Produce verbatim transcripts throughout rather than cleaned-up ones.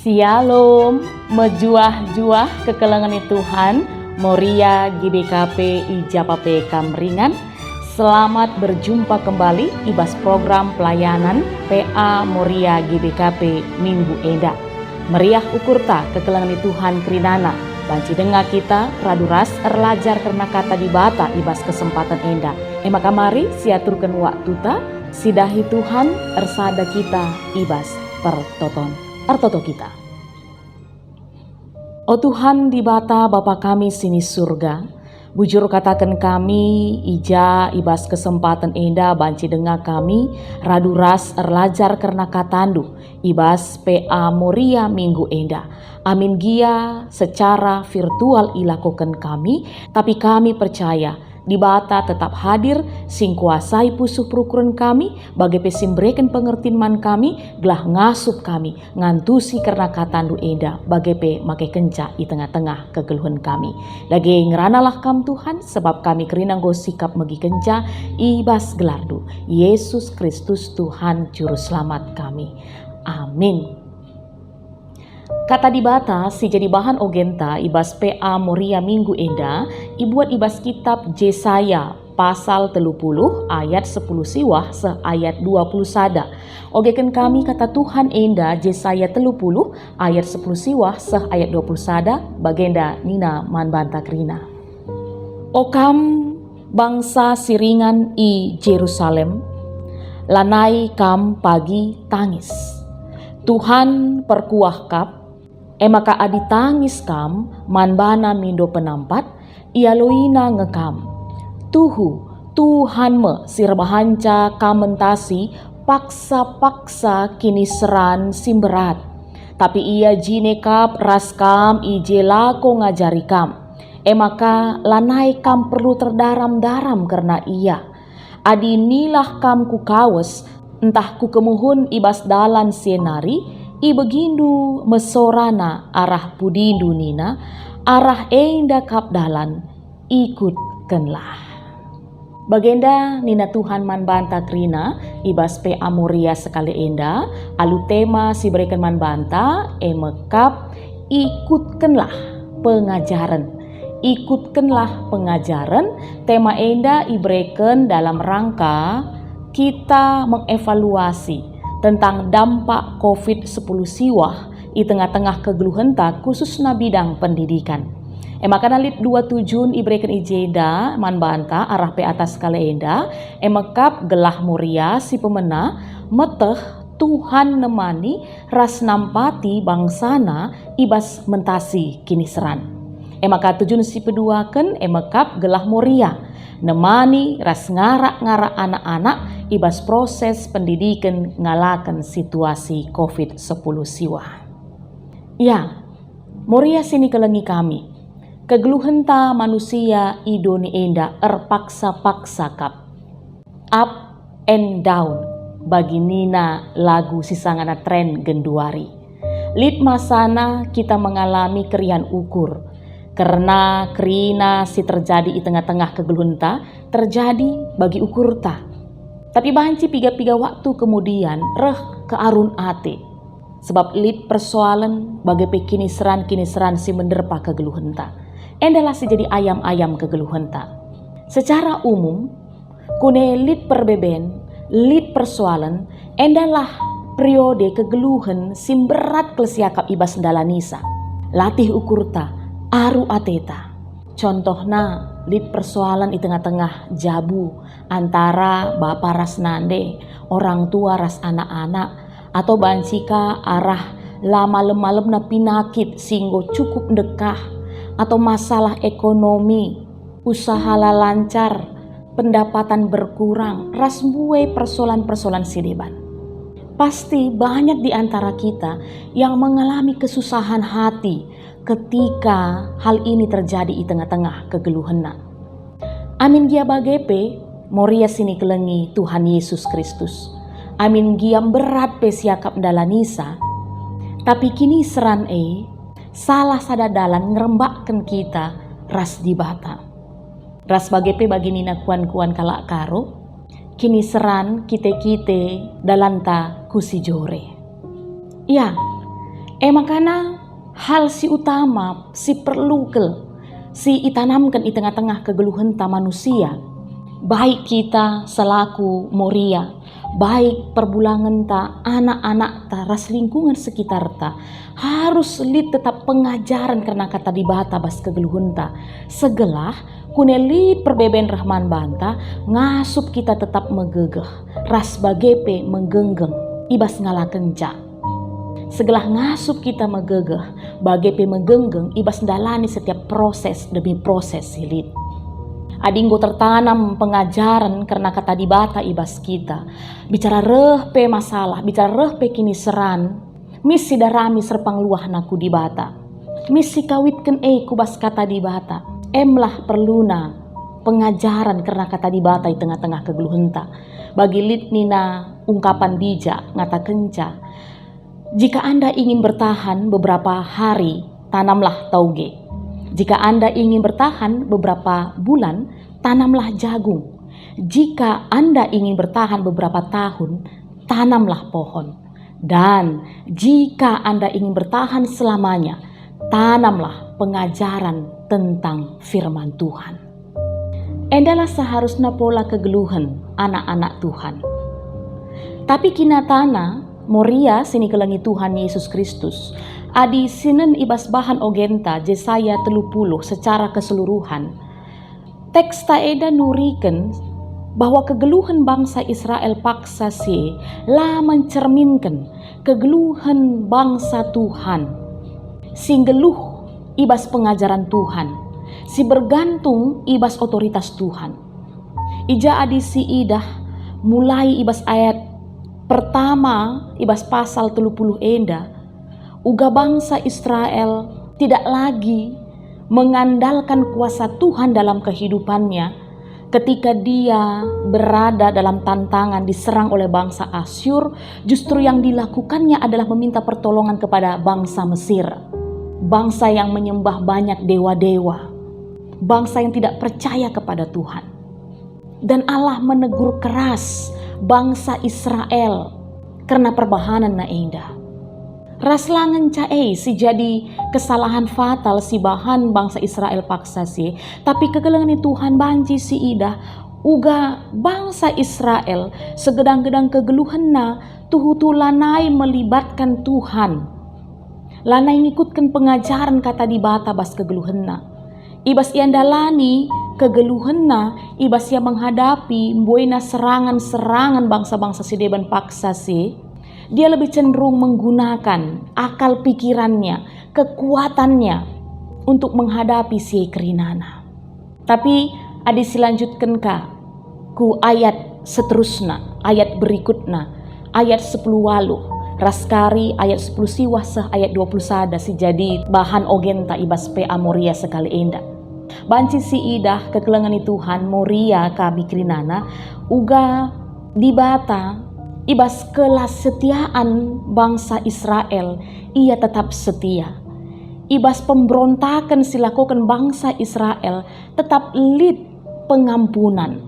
Syalom, mejuah-juah kekelengen Tuhan, Moria G B K P i ja pe kam ringan. Selamat berjumpa kembali i bas program pelayanan P A Moria G B K P minggu enda. Meriah ukurta kekelengen Tuhan kerinana, banci denga kita radu ras erlajar kerna Kata Dibata i bas kesempaten enda. E maka mari siaturken waktuta, sidahi Tuhan, ersada kita i bas pertoton. Ertoto kita. O Tuhan Dibata, Bapa kami si ni Surga, bujur kataken kami, i ja i bas kesempaten enda banci denga kami radu ras erlajar kerna KataNdu i bas P A Moria minggu enda. Amin gia secara virtual ilakoken kami, tapi kami percaya Dibata tetap hadir, si ngkuasai pusuh perukuren kami, bage pe si mbereken pengertin man kami, gelah ngasup kami ngantusi kerna KataNdu enda, bage pe makekenca i tengah-tengah kegeluhen kami. Dage ngeranalah Kam, Tuhan, sebab kami kerina enggo sikap megikenca i bas gelarNdu, Yesus Kristus, Tuhan Juru Selamat kami. Amin. Kata Dibata si jadi bahan ogenta i bas P A Moria minggu enda ibuat i bas kitab Jesaya pasal telu puluh ayat sepuluh siwah seh ayat dua puluh sada. Ogeken kami kata Tuhan enda, Jesaya telu puluh ayat sepuluh siwah seh ayat dua puluh sada, bagenda nina man banta kerina, "O kam bangsa si ringan i Jerusalem, lanai kam pagi tangis. Tuhan perkuah kap, e maka adi tangis kam man baNa mindo penampat, ialoiNa nge kam. Tuhu, Tuhan me si erbahanca kam mentasi paksa-paksa kiniseran si mberat. Tapi Ia jine kap ras kam i je lako ngajari kam. E maka lanai kam perlu terdaram-daram kerna Ia. Adi nilah kam ku kawes, ntah ku kemuhun i bas dalan si e nari, ibegindu me soraNa arah pudindu nina, 'Arah enda kap dalan, ikutkenlah.'" Bagenda nina Tuhan man banta kerina i bas P A Moria sekali enda, alu tema si ibereken man banta, e me kap, "Ikutkenlah pengajaren." Ikutkenlah pengajaren, tema enda ibereken dalam rangka kita mengevaluasi tentang dampak covid sepuluh siwah i tengah-tengah kegeluhenta, khususna bidang pendidikan. E maka lit dua tujun ibereken i jenda man banta arah P A ta sekali enda, e me kap gelah Moria si pemena, meteh Tuhan nemani ras nampati bangsaNa i bas mentasi kiniseran. E maka tujun si peduaken e me kap gelah Moria, nemani ras ngarak-ngarak anak-anak i bas proses pendidiken ngalaken situasi covid sepuluh siwah. Ya, Moria si nikelengi kami, kegeluhenta manusia i doni enda erpaksa-paksa kap. Up and down, bagi nina lagu si sangana tren genduari. Lit masana kita mengalami keriahen ukur, kerna kerina si terjadi i tengah-tengah kegeluhenta terjadi bagi ukurta. Tapi banci piga-piga waktu kemudian reh kearun ate, sebab lit persoalen bage pe kiniseran-kiniseran si menderpa kegeluhenta. Endalah si jadi ayam-ayam kegeluhenta. Secara umum, kune lit perbeben, lit persoalen, endalah periode kegeluhen si mberat kal siakap i bas ndalanisa. Latih ukurta, aru ateta. Contohna, lit persoalen i tengah-tengah jabu antara bapa ras nande, orang tua ras anak-anak, atau banci ka arah la malem-malemna pinakit si enggo cukup ndekah, atau masalah ekonomi, usaha la lancar, pendapatan berkurang, ras mbue persoalan-persoalan si deban. Pasti banyak di antara kita yang mengalami kesusahan hati ketika hal ini terjadi i tengah-tengah kegeluhenna. Amin gia bage pe, Moria si nikelengi Tuhan Yesus Kristus. Amin gia mberat pe siakap ndalanisa, tapi kiniseran e salah sada dalan ngerembakken kita ras Dibata. Ras bage pe bagi nina kuan-kuan kalak Karo, kiniseran kite-kite dalanta ku si jore. Ya, E makana hal si utama, si perlu kal, si itanamken i tengah-tengah kegeluhenta manusia, baik kita selaku Moria, baik perbulangenta, anak-anakta, ras lingkungan sekitarta, harus lit tetap pengajaren kerna Kata Dibata bas kegeluhenta, segelah kune lit perbeben reh man banta, ngasup kita tetap megegeh, ras bage pe menggenggeng i bas ngalakenca. Segelah ngasup kita megegeh, bage pe menggenggeng i bas ndalani setiap proses demi proses si lit. Adi enggo tertanam pengajaren kerna Kata Dibata i bas kita, bicara reh pe masalah, bicara reh pe kiniseran, mis sidarami serpang luahna ku Dibata. Mis sikawitken e ku bas Kata Dibata. Emlah perluna pengajaren kerna Kata Dibata i tengah-tengah kegeluhenta. Bagi lit nina ungkapan bijak ngatakenca, "Jika Anda ingin bertahan beberapa hari, tanamlah tauge. Jika Anda ingin bertahan beberapa bulan, tanamlah jagung. Jika Anda ingin bertahan beberapa tahun, tanamlah pohon. Dan jika Anda ingin bertahan selamanya, tanamlah pengajaren tentang firman Tuhan." Endalah seharusna pola kegeluhen anak-anak Tuhan. Tapi kinatana, Moria si nikelengi Tuhan Yesus Kristus, adi sinen i bas bahan ogenta Jesaya telu puluh secara keseluruhan, teksta enda nuriken bahwa kegeluhen bangsa Israel paksa si la mencerminken kegeluhen bangsa Tuhan si nggeluh i bas pengajaren Tuhan, si bergantung i bas otoritas Tuhan. I ja adi siidah mulai i bas ayat pertama i bas pasal telu puluh enda, uga bangsa Israel tidak lagi mengandalkan kuasa Tuhan dalam kehidupannya ketika dia berada dalam tantangan diserang oleh bangsa Asyur, justru yang dilakukannya adalah meminta pertolongan kepada bangsa Mesir, bangsa yang menyembah banyak dewa-dewa, bangsa yang tidak percaya kepada Tuhan. Dan Allah menegur keras bangsa Israel kerna perbahanenna enda. Ras la ngenca e si jadi kesalahan fatal si bahan bangsa Israel paksa si, tapi kekelengen Tuhan banci siidah uga bangsa Israel segedang-gedang kegeluhenna tuhu-tuhu lanai melibatkan Tuhan. Lanai ngikutken pengajaren Kata Dibata bas kegeluhenna. I bas ia ndalani kegeluhenna, i bas ia menghadapi mbuena serangan-serangan bangsa-bangsa si deban paksa si, dia lebih cenderung menggunakan akal pikirannya, kekuatannya untuk menghadapi si kerinana. Tapi adi silanjutken ka ku ayat seterusna, ayat berikutna, ayat sepuluh waluh, ras kari ayat sepuluh siwah seh ayat dua puluh sada si jadi bahan ogenta i bas P A Moria sekali enda. Banci siidah kekelengen Tuhan Moria kami kerinana, uga Dibata i bas kelasetiaan bangsa Israel, Ia tetap setia. I bas pemberontaken si lakoken bangsa Israel, tetap lit pengampunan,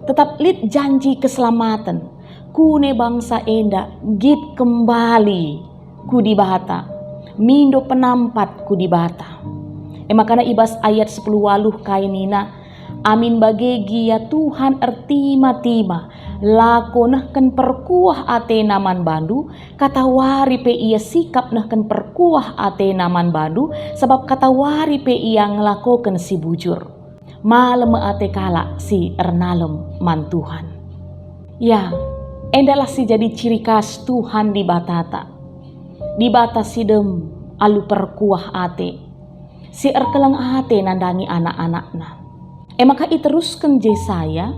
tetap lit janji keselamaten. Kune bangsa enda nggit kembali ku Dibata, mindo penampat ku Dibata. E makana i bas ayat sepuluh waluh kai nina, "Amin bage gia Tuhan ertima-tima, lako nehken perkuah atena man bandu, katawari pe ia sikap nehken perkuah atena man bandu, sabap katawari pe ia ngelakoken si bujur." Malem me ate kalak si ernalem man Tuhan. Ya, endalah si jadi ciri khas Tuhan Dibatata. Dibata si dem alu perkuah ate, si erkeleng ate nandangi anak-anakna. E maka iterusken Jesaya,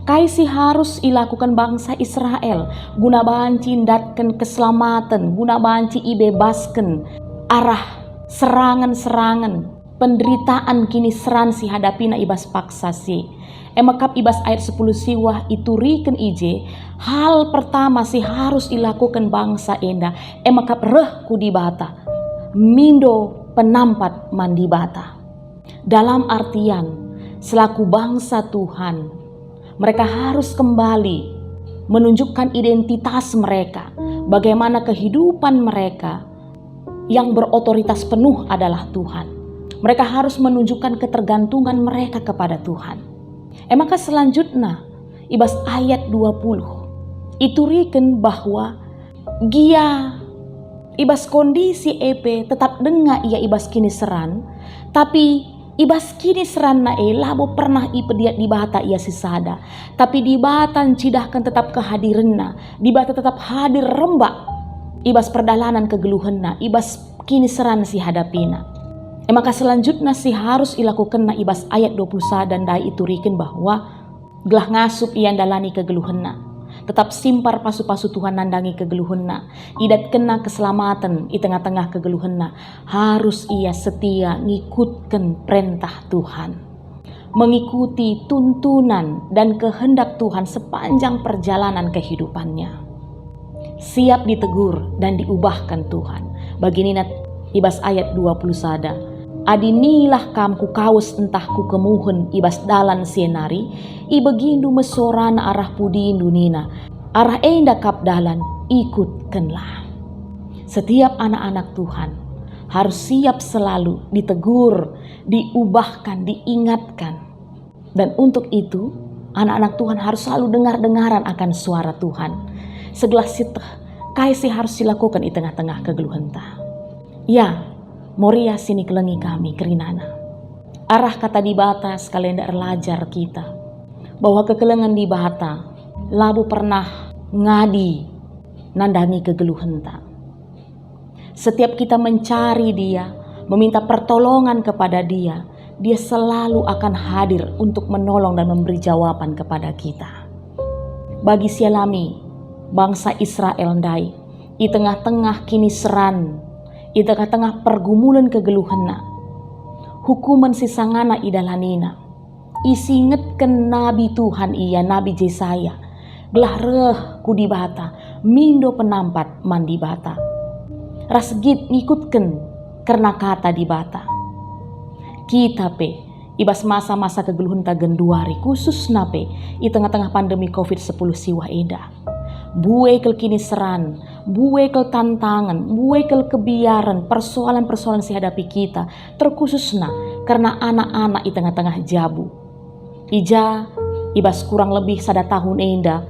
kai si harus ilakuken bangsa Israel guna banci ndatken keselamaten, guna banci ibebasken arah serangan-serangan, penderitaan, kiniseran si hadapina i bas paksa si. E maka i bas ayat sepuluh siwah ituriken i je, hal pertama si harus ilakuken bangsa enda, e maka reh ku Dibata, mindo penampat man Dibata. Dalam artian, selaku bangsa Tuhan, mereka harus kembali menunjukkan identitas mereka, bagaimana kehidupan mereka, yang berotoritas penuh adalah Tuhan. Mereka harus menunjukkan ketergantungan mereka kepada Tuhan. E maka selanjutna, i bas ayat dua puluh, ituriken bahwa gia i bas kondisi e pe tetap denga ia i bas kiniseran, tapi i bas kiniseranna e labo pernah ipediat Dibata ia sisada, tapi Dibata ncidahken tetap kehadirenNa, Dibata tetap hadir rembak i bas perdalanan kegeluhenna, i bas kiniseran si hadapina. E maka selanjutna si harus ilakokenna i bas ayat dua puluh sada ndai ituriken bahwa gelah ngasup ia ndalani kegeluhenna, tetap simpar pasu-pasu Tuhan nandangi kegeluhenna, idatkenna keselamaten i tengah-tengah kegeluhenna, harus ia setia ngikutken perentah Tuhan, mengikuti tuntunan dan kehendak Tuhan sepanjang perjalanan kehidupannya. Siap ditegur dan diubahkan Tuhan. Bagi nina i bas ayat dua puluh sada, "Adi nilah kam ku kawes ntah ku kemuhen i bas dalan si e nari, ibegindu me sorana arah pudindu nina, 'Arah enda kap dalan, ikutkenlah.'" Setiap anak-anak Tuhan harus siap selalu ditegur, diubahkan, diingatkan. Dan untuk itu, anak-anak Tuhan harus selalu dengar-dengaran akan suara Tuhan, segelah sieteh kai si harus silakoken i tengah-tengah kegeluhenta. Ya, Moria si nikelengi kami kerinana. Arah Kata Dibata sekalenda erlajar kita bahwa kekelengen Dibata labo pernah ngadi nandangi kegeluhenta. Setiap kita mencari Dia, meminta pertolongan kepada Dia, Dia selalu akan hadir untuk menolong dan memberi jawaban kepada kita. Bagi si alami bangsa Israel ndai, i tengah-tengah kiniseran, i tengah-tengah pergumulen kegeluhenna, hukumen si sangana idalanina, isingetken nabi Tuhan ia, Nabi Jesaya, gelah reh ku Dibata, mindo penampat man Dibata, ras git ngikutken kerna Kata Dibata. Kita pe, i bas masa-masa kegeluhenta genduari, khususna pe i tengah-tengah pandemi covid sepuluh siwah enda, mbue kal kiniseran, mbue kal tantangen, mbue kal kebiaren, persoalan-persoalan si hadapi kita, terkhususna kerna anak-anak i tengah-tengah jabu. I ja, i bas kurang lebih sada tahun enda,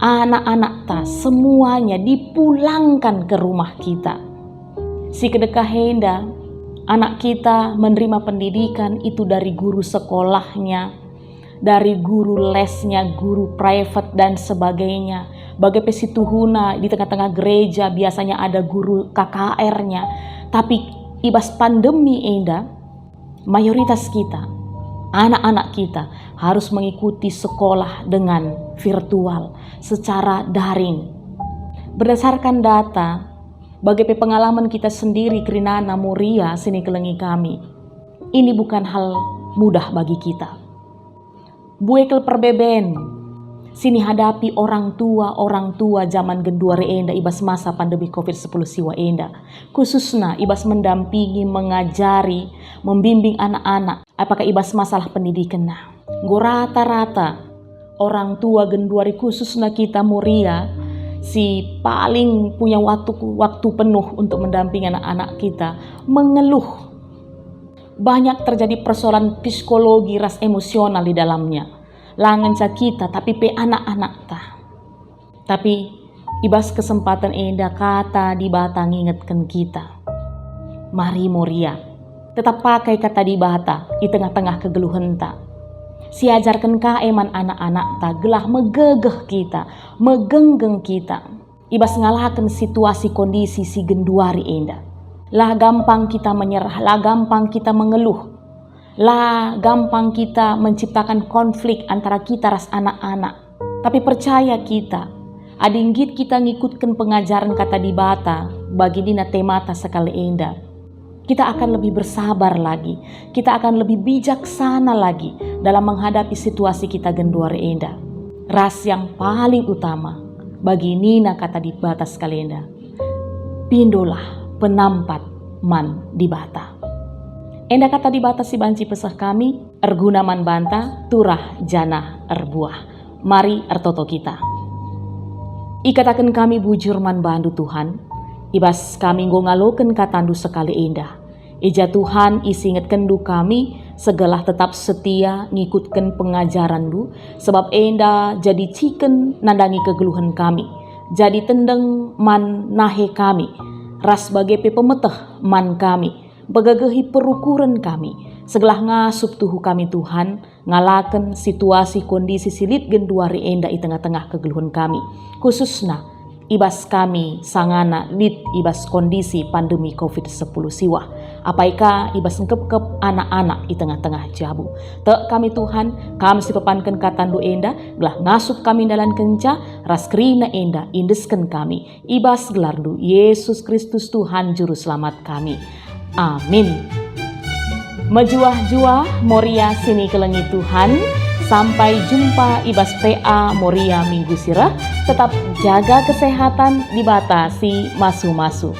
anak-anakta semuanya dipulangkan ke rumah kita. Si kedekah enda, anak kita menerima pendidikan itu dari guru sekolahnya, dari guru lesnya, guru private, dan sebagainya. Bage pe situhuna di tengah-tengah gereja biasanya ada guru K K R-nya. Tapi i bas pandemi enda, mayoritas kita, anak-anak kita, harus mengikuti sekolah dengan virtual, secara daring. Berdasarkan data, bage pe pengalaman kita sendiri kerinana Moria si nikelengi kami, ini bukan hal mudah bagi kita. Mbue kal perbeben si nihadapi orang tua-orang tua jaman genduari enda i bas masa pandemi covid sepuluh siwah enda, khususna i bas mendampingi, mengajari, membimbing anak-anak, apakah i bas masalah pendidikenna. Enggo rata-rata orang tua genduari, khususna kita Moria, si paling punya waktu, waktu penuh untuk mendampingi anak-anak kita, mengeluh. Banyak terjadi persoalan psikologi ras emosional di dalamnya. La ngenca kita, tapi pe anak-anakta. Tapi i bas kesempaten enda Kata Dibata ngingetken kita. Mari Moria, tetap pakai Kata Dibata i tengah-tengah kegeluhenta. Siajarken ka e man anak-anakta gelah megegeh kita, megenggeng kita i bas ngalaken situasi kondisi si genduari enda. La gampang kita menyerah, la gampang kita mengeluh, la gampang kita menciptakan konflik antara kita ras anak-anak. Tapi percaya kita, adi nggit kita ngikutken pengajaren Kata Dibata, bagi nina temata sekali enda, kita akan lebih bersabar lagi, kita akan lebih bijaksana lagi dalam menghadapi situasi kita genduari enda. Ras yang paling utama, bagi nina Kata Dibata sekali enda, pindolah penampat man Dibata. Enda Kata Dibata si banci peseh kami, erguna man banta, turah janah erbuah. Mari ertoto kita. Ikataken kami bujur man baNdu, Tuhan, I bas kami enggo ngaloken katandu sekali enda. I ja Tuhan, isingetkenndu kami, segelah tetap setia ngikutken pengajaranNdu, sebab enda jadi ciken nandangi kegeluhen kami, jadi tendeng man nahe kami, ras bage pe pemeteh man kami, mpegegehi perukuren kami, segelah ngasup tuhu kami, Tuhan, ngalaken situasi kondisi si lit genduari enda i tengah-tengah kegeluhen kami, khususna i bas kami sangana lit i bas kondisi pandemi covid sepuluh siwah, apai ka i bas ngkepkep anak-anak i tengah-tengah jabu. Tek kami, Tuhan, Kam si pepanken katandu enda, gelah ngasup kami ndalankenca, ras kerina enda iendesken kami. I bas gelarNdu, Yesus Kristus, Tuhan Juru Selamat kami. Amin. Mejuah-juah, Moria si nikelengi Tuhan. Sampai jumpa i bas P A Moria minggu si reh. Tetap jaga kesehatan, Dibata si masu-masu.